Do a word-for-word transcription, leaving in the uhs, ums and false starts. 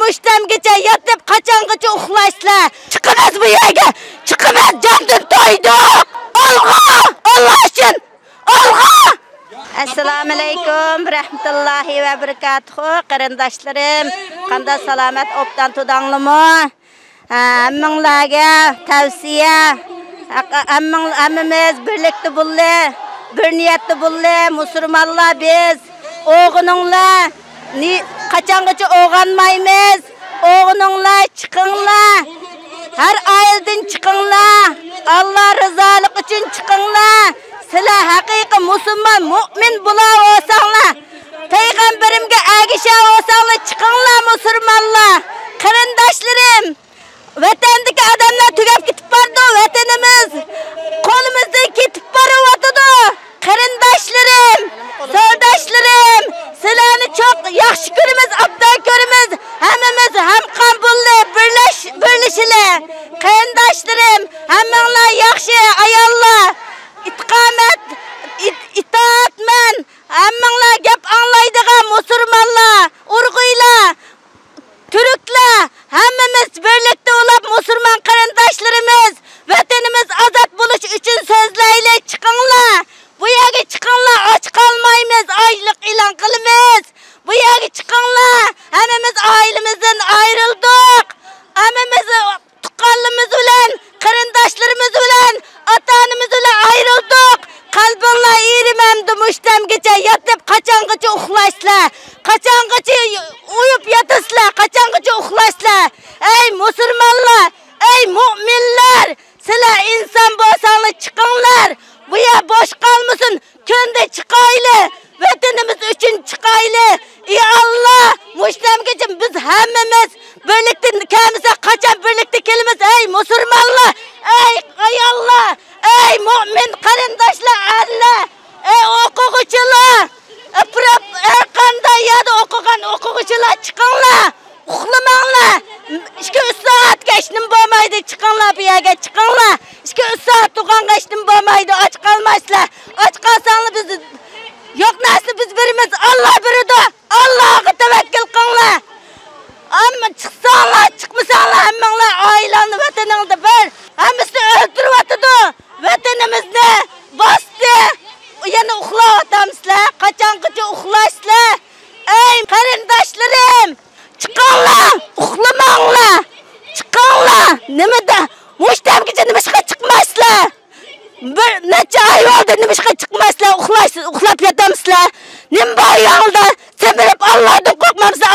مۇشتەمگىچە ياتىپ، قاچانغىچە ئۇخلايسىلەر؟ چىقىمىز بۇ يەرگە، چىقىمىز، جاندىن تويدۇق. ئالغا، ئاللا ئۈچۈن، ئالغا! ئەسسالامۇئەلەيكۇم رەھمەتۇللاھى ۋە بەرىكاتۇھۇ، قېرىنداشلىرىم. قانداق، سالامەت، ئوبدان تۇردۇڭلارمۇ؟ ھەممىڭلارغا تەۋسىيە، ھەممىڭ-، ھەممىمىز بىرلىكتە بوللى، بىر نىيەتتە بوللى، مۇسۇلمانلار بىز. ئويغىنىڭلار، نى-، قاچانغىچە ئويغانمايمىز؟ ئويغىنىڭلار، چىقىڭلار. ھەر ئائىلىدىن چىقىڭلار. ئاللا رىزالىقى ئۈچۈن چىقىڭلار. سىلەر ھەقىقىي مۇسۇلمان، مۇئمىن بولاۋالساڭلار، پەيغەمبىرىمگە ئەگىشەۋالساڭلار، چىقىڭلار مۇسۇلمانلار. قېرىنداشلىرىم، ۋەتەندىكى ئادەملەر تۈگەپ كېتىپ بارىدۇ، ۋەتىنىمىز قولىمىزدىن كېتىپ بارىۋاتىدۇ. قېرىنداشلىرىم، سىرداشلىرىم، سىلەرنى چوق ياخشى كۆرىمىز، ئابدان كۆرىمىز. ھەممىمىز ھەمقان بوللى، بىرلەش-، بىرلىشىلى. قېرىنداشلىرىم، ھەممىڭلار ياخشى ئاياللار، ئىستىقامەت، ئىت-، ئىتائەتمەن، ھەممىڭلار گەپ ئاڭلايدىغان مۇسۇلمانلار، ئۇيغۇرلار، تۈركلەر، ھەممىمىز بىرلىكتە بولۇپ، مۇسۇلمان قېرىنداشلىرىمىز، ۋەتىنىمىز ئازاد بولۇش ئۈچۈن سۆزلەيلى، چىقىڭلار! بۇ يەرگە چىقىڭلار، ئاچ قالمايمىز، ئاچلىق ئېلان قىلىمىز. بۇ يەرگە چىقىڭلار، ھەممىمىز ئائىلىمىزدىن ئايرىلدۇق. ھەممىمىز تۇغقانلىرىمىز بىلەن، قېرىنداشلىرىمىز بىلەن، ئاتا-ئانىمىز بىلەن ئايرىلدۇق. قەلبىڭلار ئېرىمەمدۇ مۇشتەمگىچە ياتىپ، قاچانغىچە ئۇخلايسىلەر؟ قاچانغىچە ئۇيۇپ ياتىسىلەر؟ قاچانغىچە ئۇخلايسىلەر؟ ئەي مۇسۇلمانلار، ئەي مۇئمىنلار، سىلەر ئىنسان بولساڭلار چىقىڭلار. بۇ يەر بوش قالمىسۇن. كۈندە چىقايلى، ۋەتىنىمىز ئۈچۈن چىقايلى. ئى ئاللا، مۇشتەمگىچە بىز ھەممىمىز بىرلىكتە كەلمىسەك، قاچان بىرلىكتە كېلىمىز؟ ئەي مۇسۇلمانلار، ئەي ئاياللار، ئەي مۇئمىن قېرىنداشلار، ئەرلەر، ئەي ئوقۇغۇچىلار، ئەپراپ، ھەر قانداق يەردە ئوقۇغان ئوقۇغۇچىلار، چىقىڭلار. ئۇخلىماڭلار. ئىككى، ئۈچ سائەتكە ھېچنېمە بولمايدۇ. چىقىڭلار بۇ يەرگە، چىقىڭلار. ئىككى، ئۈچ سائەت تۇرغانغا ھېچنېمە بولمايدۇ. ئاچ قالمايسىلەر. ئاچ قالساڭلار بىز، يوق نەرسىنى بىز بېرىمىز. ئاللا بېرىدۇ. ئاللاغا تەۋەككۈل قىلىڭلار. ئەمما چىقساڭلار، چىقمىساڭلار، ھەممىڭلار ئائىلەڭلار ۋەتىنىڭدە بىر. ھەممىسىنى ئۆلتۈرۈۋاتىدۇ. ۋەتىنىمىزنى باستى. يەنە ئۇخلاۋاتامسىلەر؟ قاچانغىچە ئۇخلايسىلەر؟ ئەي قېرىنداشلىرىم! چىقىڭلار، ئۇخلىماڭلار، چىقىڭلار. نېمىدە؟ مۇشتەمگىچە نېمىشقا چىقمايسىلەر؟ بىر نەچچە ئاي بولدى، نېمىشقا چىقمايسىلەر؟ ئۇخلايسىز، ئۇخلاپ ياتامسىلەر؟ نېمە بار ئۇياڭلاردا؟ سېمىرىپ، ئاللادىن قورقمامسىز؟